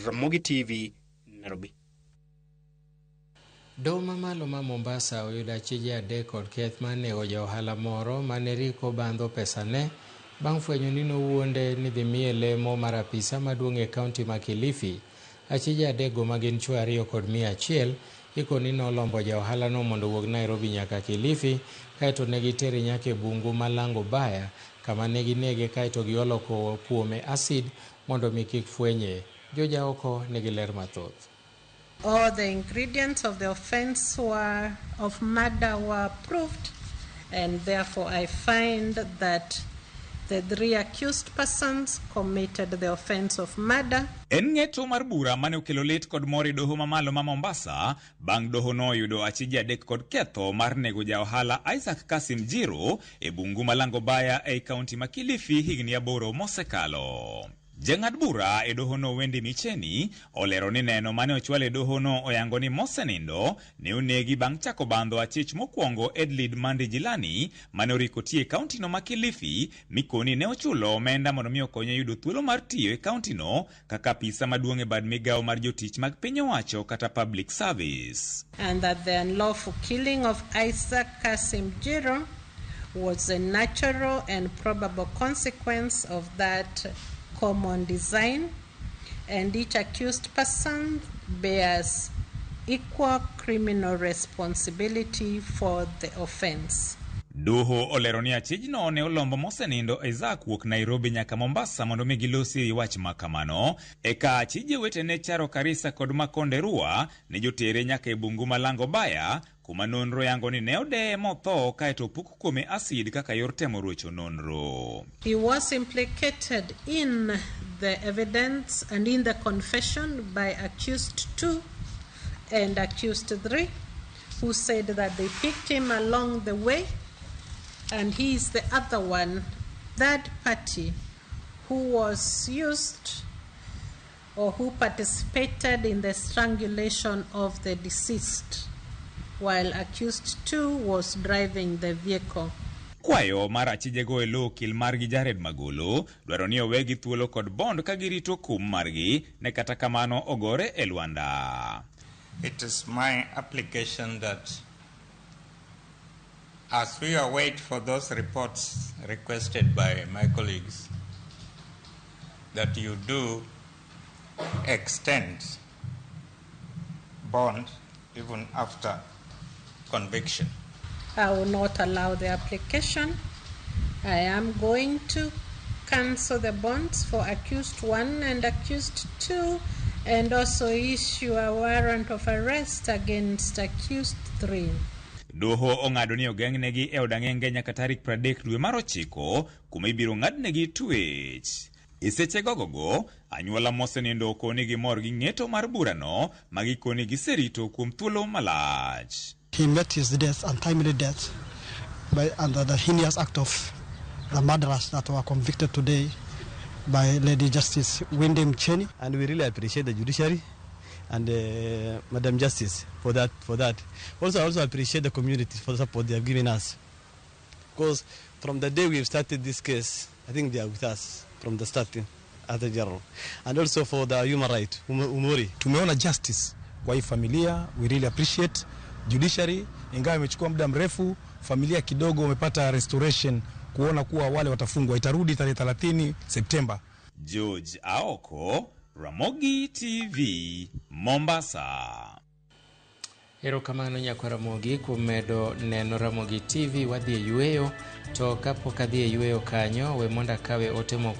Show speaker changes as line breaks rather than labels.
Ramogi TV, Nairobi.
Doho mamalo ma Mombasa oyudo achije adek kod keth mar nego ja ohala moro mane riko bandho pesane bang' fwenyo ni nowuonde ni dhi miye lemo mar apisa maduong' e kaunti ma Kilifi. Achije adekgo ma gin chwo ariyo kod miyo achiel ikoni nolombo ja ohalano mondo owuog Nairobi nyaka Kilifi kaeto ne gitere nyaka e bungu ma Lango Baya kama ne ginege kaeto giolo kuome acid mondo mi kik fwenye. Jojaoko nigi ler mathoth.
All the ingredients of the offense were of murder were proved, and therefore I find that the three accused persons committed the offense of murder.
En ng'eto mar bura mane okelo lit kod mor e doho mamalo ma Mombasa bang' doho noyudo achije adek kod ketho mar nego ja ohala Isaac Kasim Jiro e bungu ma Lango Baya ei kaunti ma Kilifi higni 8 mosekalo. Jang'ad bura e dohono Wendy Micheni olero ni neno mane ochwal e dohono oyango ni mosenindo ne onegi bang' chako bandho achich mokwongo Edlid Mandi Jilani mane oriko tiyo e kauntino ma Kilifi mikoni ne ochulo omenda mondo mi okonye yudo thuolo mar tiyo e kauntino kaka apisa maduong' e bad migawo mar jotich mag piny owacho kata public service.
And that the unlawful killing of Isaac Kasim Jiro was a natural and probable consequence of that common design, and each accused person bears equal criminal responsibility for the offense.
Doho olero ni achijno ne olombo mosenindo Isaac wuok Nairobi nyaka Mombasa mondo mi gilosi wach ma kamano. Eka achije wetene Charo Karisa kod Makonde Rua ne jotere nyaka e bungu ma Lango Baya kuma nonro yango ni ne odeye motho kaeto opuk kuome acid kaka yor temo rucho nonro.
He was implicated in the evidence and in the confession by accused 2 and accused 3, who said that they picked him along the way, and he is the other one, third party, who was used or who participated in the strangulation of the deceased, while accused 2 was driving the vehicle.
Kwayo mar achijego e lo okil margi Jared Magolo dwaro ni owegi thuolo kod bond ka girito kum margi ne kata kamano ogore e lwanda.
It is my application that as we await for those reports requested by my colleagues, that you do extend bond even after conviction.
I will not allow the application. I am going to cancel the bonds for accused 1 and accused 2, and also issue a warrant of arrest against accused 3.
Doho ong'ado ni ogeng'negi e od ang'enge nyaka tarik 30 dwe mar 9 kuma ibiro ng'adnegi twech. E seche gogogo, anyuola mosenindo okoni gimor gi ng'eto mar burano ma gikoni giserito kuom thuolo malach.
He met his death, untimely death, by under the heinous act of the murderers that were convicted today by Lady Justice Wendy Micheni.
And we really appreciate the judiciary and Madam Justice for that. For that. Also, I also appreciate the community for the support they have given us. Because from the day we have started this case, I think they are with us from the starting as a general. And also for the human right, Umuri.
Tumeona justice kwa hii familia, we really appreciate judiciary, ingawa imechukua muda mrefu, familia kidogo wamepata restoration kuona kuwa wale watafungwa. Itarudi tarehe 30 Septemba.
George Aoko, Ramogi TV, Mombasa.
Erokamano nyakwa Ramogi kuom medo neno Ramogi TV. Wadhi e yueyo, to kapok adhi e yueyo kanyo, we mondo akawe ote moko.